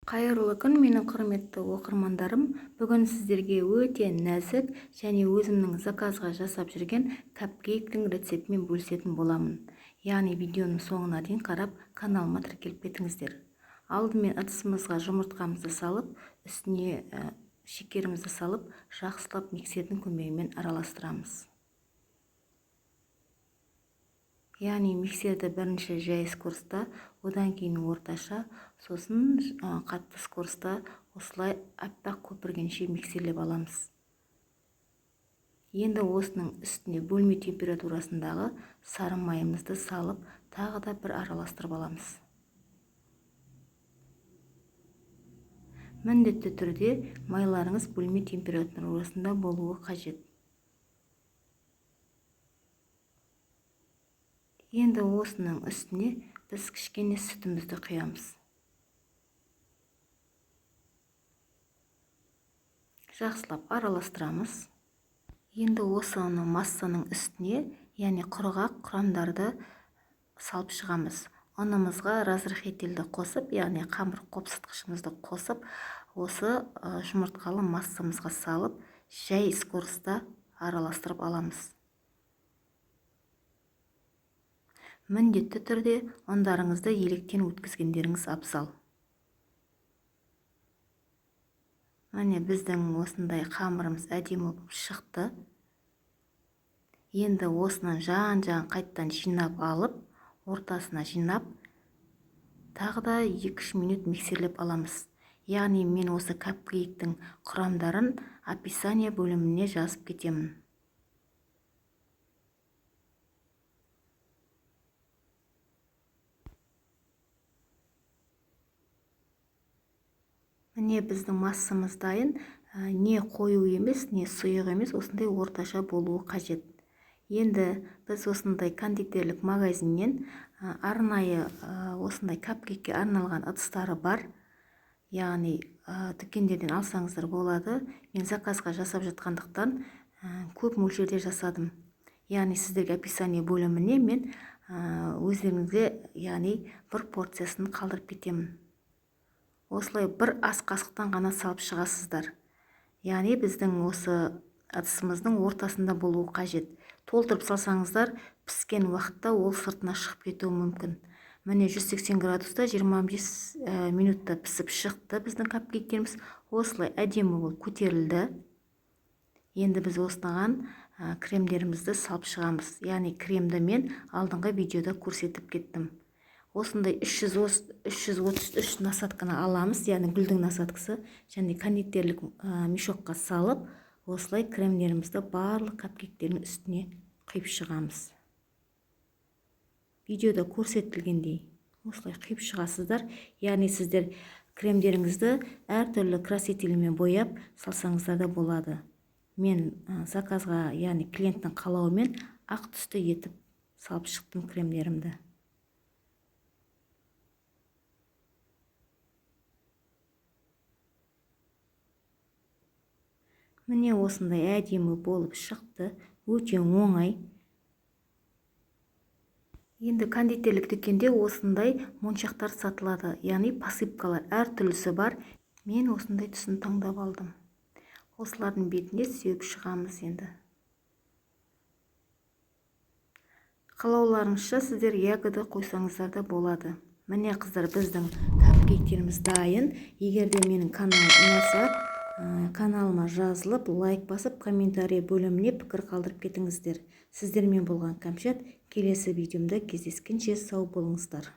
Қайырлы күн, менің құрметті оқырмандарым. Бүгін сіздерге өте нәзік және өзімнің заказға жасап жүрген капкейктің рецептімен бөлісетін боламын. Яғни видеоның соңына дейін қарап, каналыма тіркеліп кетіңіздер. Алдымен ыдысымызға жұмыртқамызды салып, үстіне шекерімізді салып, жақсылап миксердің көмегімен араластырамыз. Яғни миксерді бірінші жай скоростта, одан кейін орташа, сосын қатты скоростта осылай аппақ көпіргенше миксерлеп аламыз. Енді осының үстіне бөлме температурасындағы сары майымызды салып, тағы да бір араластырып аламыз. Міндетті түрде майларыңыз бөлме температурасында болуы қажет. Енді осының үстіне біз кішкене сүтімізді құямыз. Жақсылап араластырамыз. Енді осыны массаның үстіне, яғни құрғақ құрамдарды салып шығамыз. Ұнымызға разрыхлительді қосып, яғни қамыр қопсытқышымызды қосып, осы жұмыртқалы массамызға салып, жай скоростта араластырып аламыз. Міндетті түрде ұндарыңызды електен өткізгендеріңіз абзал. Міне біздің осындай қамырымыз әдемі болып шықты. Енді осыны жан-жағын қайттан жинап алып, ортасына жинап, тағы да 2-3 минут миксерлеп аламыз. Яғни мен осы капкейктің құрамдарын описание бөліміне жазып кетемін. Міне біздің массамыз дайын, не қою емес, не сұйық емес, осындай орташа болуы қажет. Енді біз осындай кондитерлік магазиннен арнайы осындай капкейкке арналған ыдыстары бар. Яғни дүкендерден алсаңыздар болады. Мен заказға жасап жатқандықтан көп мөлшерде жасадым. Яғни сіздерге описание бөліміне мен өздеріңізге, яғни бір порциясын қалдырып кетемін. Осылай бір ас қасықтан ғана салып шығасыздар. Яғни біздің осы ыдысымыздың ортасында болуы қажет. Толтырып салсаңыздар, піскен уақытта ол сыртына шығып кетуі мүмкін. Міне 180 градуста 25 минутта пісіп шықты біздің капкейктеріміз. Осылай әдемі болып көтерілді. Енді біз осыған кремдерімізді салып шығамыз. Яғни кремді мен алдыңғы видеода көрсетіп кеттім. Осындай 333 насадканы аламыз, яғни гүлдің насадкасы, және кондитерлік мешокқа салып, осылай кремдерімізді барлық капкейктердің үстіне құйып шығамыз. Видеода көрсетілгендей осылай құйып шығасыздар. Яғни сіздер кремдеріңізді әртүрлі красительмен бояп салсаңыздар да болады. Мен заказға, яғни клиенттің қалауымен ақ түсті етіп салып шықтым кремдерімді. Міне осындай әдемі болып шықты, өте оңай. Енді кондитерлік дүкенде осындай моншақтар сатылады, яғни посыпкалар әртүрлісі бар. Мен осындай түсін таңдап алдым. Осылардың бетіне сеуіп шығамыз енді. Қалауларыңызша сіздер ягода қойсаңыздар да болады. Міне қыздар, біздің капкейктеріміз дайын. Егер де менің каналым ұнаса, каналыма жазылып, лайк басып, комментарий бөліміне пікір қалдырып кетіңіздер. Сіздермен болған Кәмшат. Келесі видеомда кездескенше сау болыңыздар.